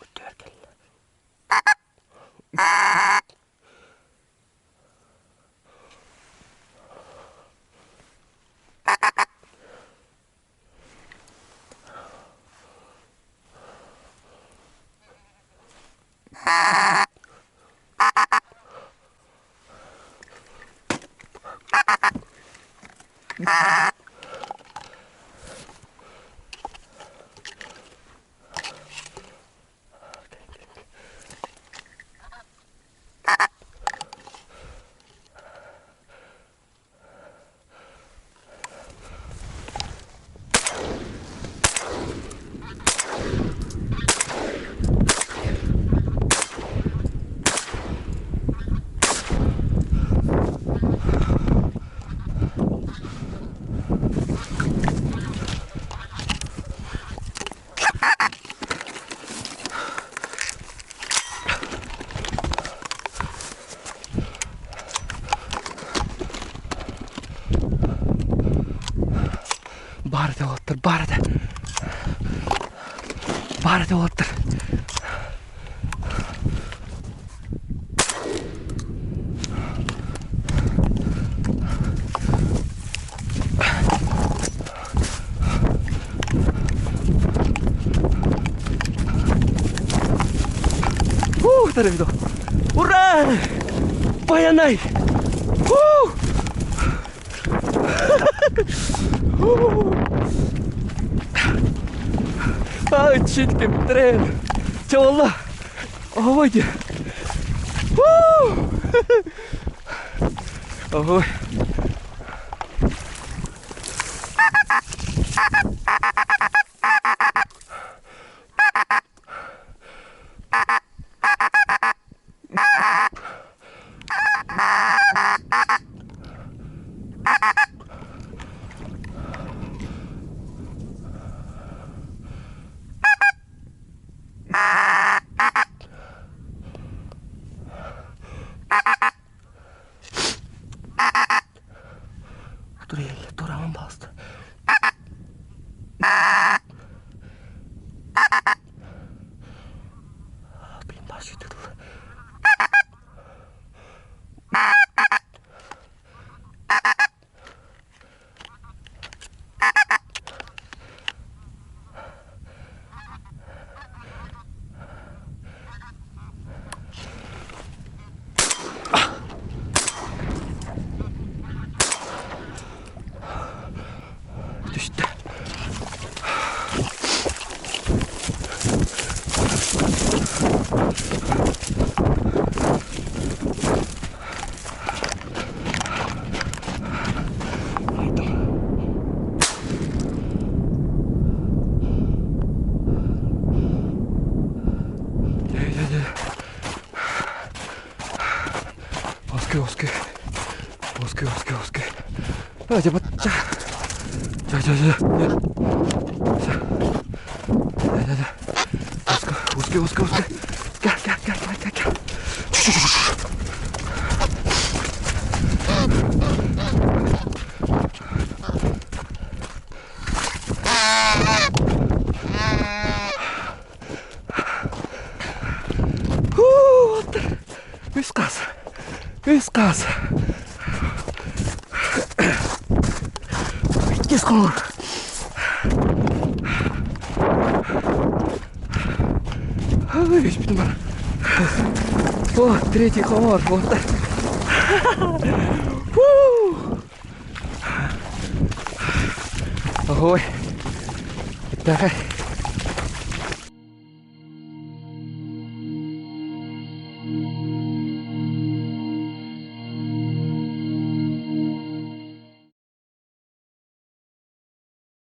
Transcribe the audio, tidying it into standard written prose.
Өттүгэр кэллэ. Баар этэ уолаттар, баар этэ. Баар этэ уолаттар. Ух, Ура! Баянай! Ай, читким трен! Чэ буолла? Оһобой дии. Оһой. Тураҕын баҕаста. Блин, Түстэ. Оскы, оскы. Оскы, оскы, оскы. А, дьэ, бачча. Дьэ, дьэ, дьэ, дьэ. Дьэ, дьэ, дьэ. Оскы, оскы, оскы, оскы. Кэл, кэл, кэл, кэл, кэл, кэл. Үс хаас. Үс хаас. Иккис хомуур. Үспүтүм бар. О, третий хомуур. Вот. Ой. Бэртээхэй.